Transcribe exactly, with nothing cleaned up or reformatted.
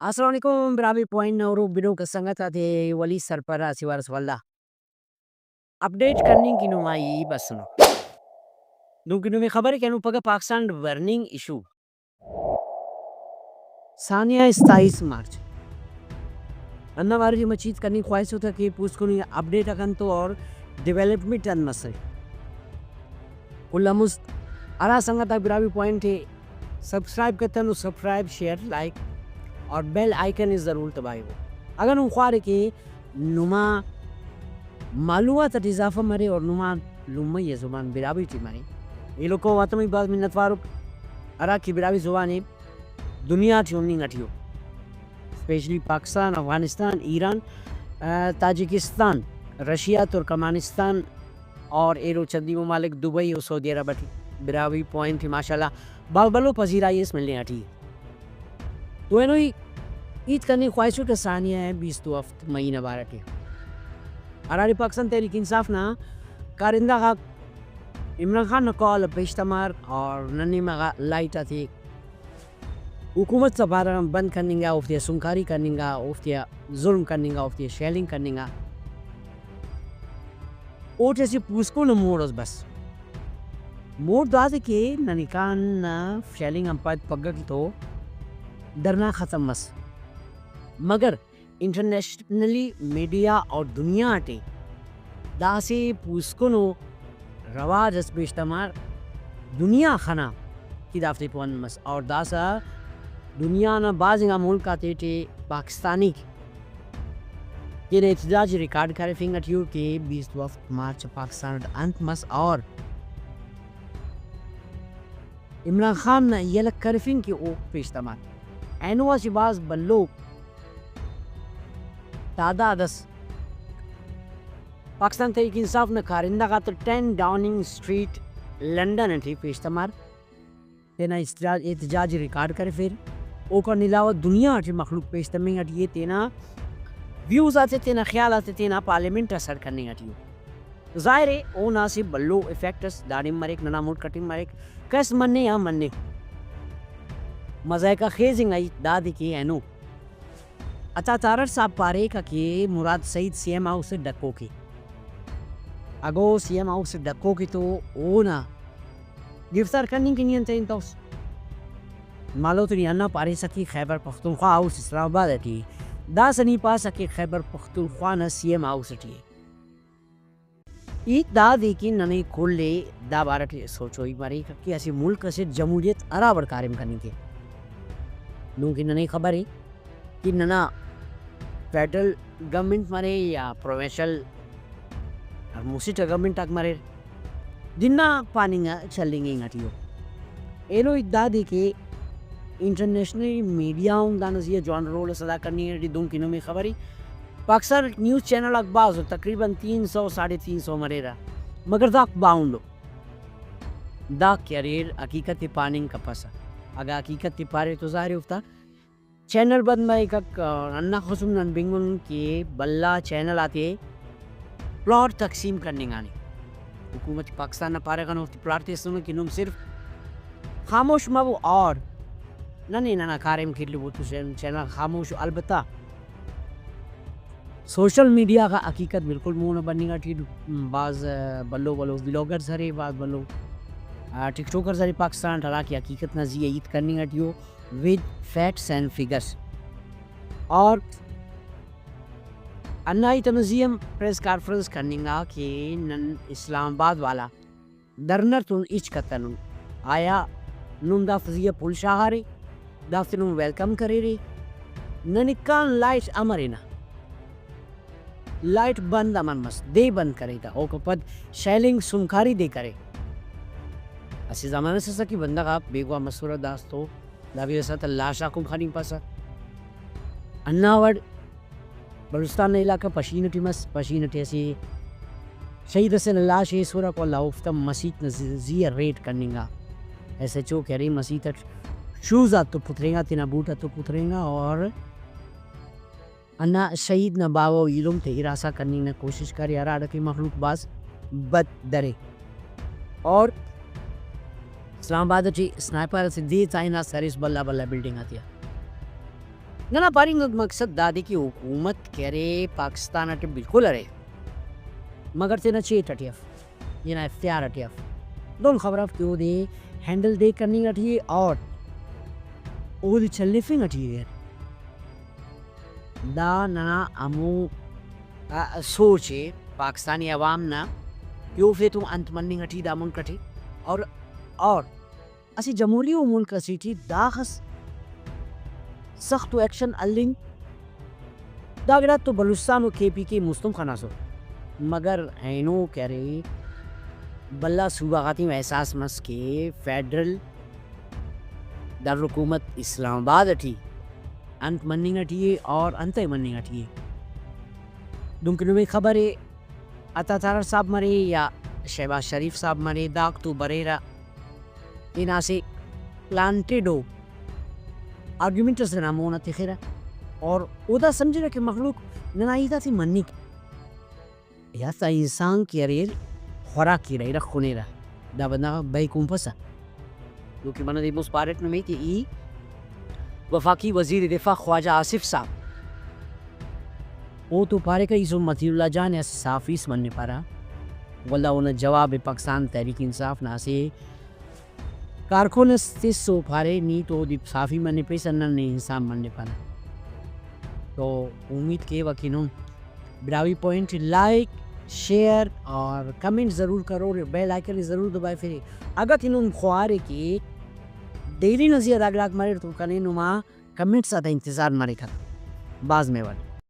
السلام علیکم براہوئی پوائنٹ نا ہروک بنوک سنگت آتے، ولی سرپرہ اسہ وارس ولدا اپڈیٹ کننگ کہ نما ای بسنو۔ دنکہ نمے خبر ء کہ اینو پگہ پاکستان برننگ ایشو۔ ثانیہ ستائیس مارچ۔ ہندا بارے ٹی مچیت کننگ خواہسہ تہ کہ پوسکن اپڈیٹ آک انتو اور ڈیولپمنٹ انت مسنے۔ کل آن مست ہرا سنگت آک براہوئی پوائنٹ ء سبسکرائب کتنو، سبسکرائب، شیئر، لائک اور بیل آئیکن ء ضرور دبائیبو۔ اگہ نم خوارے کہ نما معلومات اٹ اضافہ مرے اور نما لمئی آ زبان براہوئی ٹی مرے، ایلوکو آتم ای بھاز منت وارک، ہرا کہ براہوئی زبان ء دنیا ٹی ہننگ اٹی ء، اسپیشلی پاکستان، افغانستان، ایران، آ، تاجکستان، رشیا، ترکمانستان اور ایلو چندی ممالک دبئی و سعودی عرب اٹی براہوئی پوائنٹ ء ماشاءاللہ بھاز بھلو پذیرائی اس ملنگ اٹی ء۔ تو اینو ای ہیت کننگ خواہسٹ ثانیہ ء بیست و ہفت مئی نا بارہ ٹی، ہراڑے پاکستان تحریک انصاف نا کارندہ غاک عمران خان نا کال ء پیش تمار اور ننے مغا لائٹ آتے حکومت نا پارہ غان بند کننگا، اوفتیا سنکاری کننگا، اوفتیا ظلم کننگا، اوفتیا شیلنگ کننگا۔ اوٹی اسہ پوسکن ء موڑ ئس بس۔ موڑ دادے کہ ننکان نا شیلنگ آن پد پگہ ٹی تو دھرنا ختم مس، مگر انٹرنیشنلی میڈیا اور دنیا ٹی داسہ پوسکنو رواج اس پیش تمار، دنیا خنا کہ دافتے پہن مس، اور داسہ دنیا نا بھاز انگا ملک آتے ٹی پاکستانیک تینا احتجاج ریکارڈ کرفنگ اٹی ء کہ بیست و ہفت مارچ پاکستان اٹ انت مس اور عمران خان نا یلہ کرفنگ کہ او پیش تمار۔ اینو اسہ بھاز بھلو تعداد اس پاکستان تحریک انصاف نا کارندہ غاتا ٹین ڈاؤننگ اسٹریٹ لندن اٹی پیش تمار، تینا احتجاج، احتجاج ء ریکارڈ کرفیر۔ اوکان علاوہ دنیا ٹی مخلوق پیش تمنگ اٹی ء، تینا ویوز آتے، تینا خیال آتے تینا پارلیمنٹ آ سر کننگ اٹی ء۔ ظاہر ء اونا اسہ بھلو افیکٹ اس داڑے مریک، ننا ملک اٹی مریک، کس منے یا منے۔ مضحکہ خیز انگا ہیت دادے کہ اینو عطا تارڑ صاحب پاریکہ کہ مراد سعید سی ایم ہاؤس ڈکوک ء۔ اگہ او سی ایم ہاؤس ڈکوک ء تو اونا گرفتار کننگ کہ نی انتئے ہنتوس؟ مالو تو نی ہندا پاریسہ کہ خیبر پختونخوا ہاؤس اسلام آباد اٹی ء، داسہ نی پاسہ کہ خیبر پختونخوا نا سی ایم ہاؤس اٹی ء۔ ہیت دادے کہ ننے کل ء دا بارہ ٹی سوچوئی مریک کہ اسہ ملک اسے ٹی جمہوریت ہرا وڑ کاریم کننگ کے۔ دنکہ ننے خبر ء کہ ننا فیڈرل گورنمنٹ مرے یا پروونشل ہر مسٹ آ گورنمنٹ آک مریر، دنا پاننگ آ چلینگ انگ اٹی ء۔ ایلو ہیت دادے کہ انٹرنیشنل میڈیا ہم دانا زیہا جوان رول اس ادا کننگ اٹی۔ دنکہ نمے خبر ء پاکستان اٹ نیوز چینل آک بھاز ء، تقریباً تین سو ساڑھے تین سو مریرہ، مگر داک باہنڈ ء۔ داک کہ اریر حقیقت ء پاننگ کپسہ۔ اگہ حقیقت ء پاریر تو ظاہر ء اوفتا چینل بند مریکک۔ ہنداخس ہم نن بنگن کہ بھلا چینل آتے پلاٹ تقسیم کننگانے۔ حکومت پاکستان نا پارہ غان اوفتے پلاٹ تسنو کہ نم صرف خاموش مبو اور ننے ننا کاریم کے الیبو تو چین-، چینل خاموش ء۔ البتہ سوشل میڈیا غا حقیقت بالکل مون آ بننگ اٹی ء۔ بھاز بھلو بھلو ولاگرز ارے، بھاز بھلو، آ، ٹک ٹاکرز ارے پاکستان اٹ، ہراکہ حقیقت نا زی آ ہیت کننگ اٹی ء۔ With facts and figures۔ اور ہندا ہیت انا زی ہم پریس کانفرنس کننگا کہ نن اسلام آباد والا دھرنہ تون ہچ کتنن۔ آیا نم دافتا زی آ پھل شاغارے؟ دافتے نم ویلکم کریرے؟ ننکان لائٹ امر ہنا؟ لائٹ بند امر مس، دے بند کرے تہ اوکان پد شیلنگ سمکاری دے کرے۔ اسہ زمانہ اس اسا کہ بندغ آک بیگواہ مسرہ، داستو دا بیوہ ساعت آ لاش آک ہم خننگپسہ۔ ہنداوڑ بلوچستان نا علاقہ پشین ٹی مس، پشین ٹی اسہ شہید ئسے نا لاش ایسرہ، ولدا اوفتا مسیت نا زی-، زی آ ریڈ کننگا۔ ایس ایچ او کہ ارے مسیت اٹ شوز آتتو پترینگا، تینا بوٹ آتتو پترینگا اور ہندا شہید نا باوہ و ایلم تے ہراساں کننگ نا کوشش کرے، ہراڑے کہ مخلوق بھاز بد درے۔ اور اسلام آباد ٹی سنائپر اسہ دے تا ہنا سریس بھلا بھلا بلڈنگ آتیا۔ ننا پاننگ مقصد دادے کہ حکومت کہ ارے پاکستان اٹ بالکل ارے، مگر تینا چیٹ اٹی اف، تینا اختیار اٹی اف۔ دہن خبر اف کہ اودے ہینڈل دے کننگ اٹی ءِ اور اودے چلیفنگ اٹی ءِ۔ دا ننا ہمو، آ، سوچ ءِ پاکستانی عوام نا کہ اوفتے تو انت مننگ اٹی دا ملک اٹی۔ اور، اور اسہ جمہوری ءُ ملک اسے ٹی داخس سخت ءُ ایکشن ہلنگ، دا گڑا تو بلوچستان ءُ کے پی کے مست ہم خناسر، مگر اینو کہ ارے بھلا صوبہ غاتیان احساس مس کہ فیڈرل دارالحکومت اسلام آباد اٹی انت مننگ اٹی ءِ اور انتئے مننگ اٹی ءِ۔ دنکہ نمے خبر ءِ، عطا تارڑ صاحب مرے یا شہباز شریف صاحب مرے، داک تو بریرہ، تینا اسہ پلانٹڈ ءُ آرگیومنٹ اس نا مونا تخرہ اور او دا سمجھرہ کہ مخلوق ننا ہیت آتے منک۔ یاتا انسان کہ اریر خوراک کیرہ، ارغ خنیرہ، دا بندغ بئے کنپسہ۔ دنکہ منہ دے مست پاریٹ نمے کہ ای وفاقی وزیر دفاع خواجہ آصف صاحب، او تو پاریکہ ای سن مطیع اللہ جان ءِ اسہ صحافی اس منپرہ، ولدا اونا جواب ءِ پاکستان تحریک انصاف نا اسہ کارکن اس تس، او پارے نی تو اودے صحافی منپیسہ، نن نے انسان منپنہ۔ تو امید کیوہ کہ نم براہوئی پوائنٹ لائک، شیئر اور کمنٹ ضرور کرو، بیل آئیکن ءِ ضرور دبائفرے۔ اگہ کہ نم خوارے کہ ڈیلی نا زیہا دا گڑاک مریر تو کنے نما کمنٹس آتا انتظار مریک۔ بھاز مہربانی۔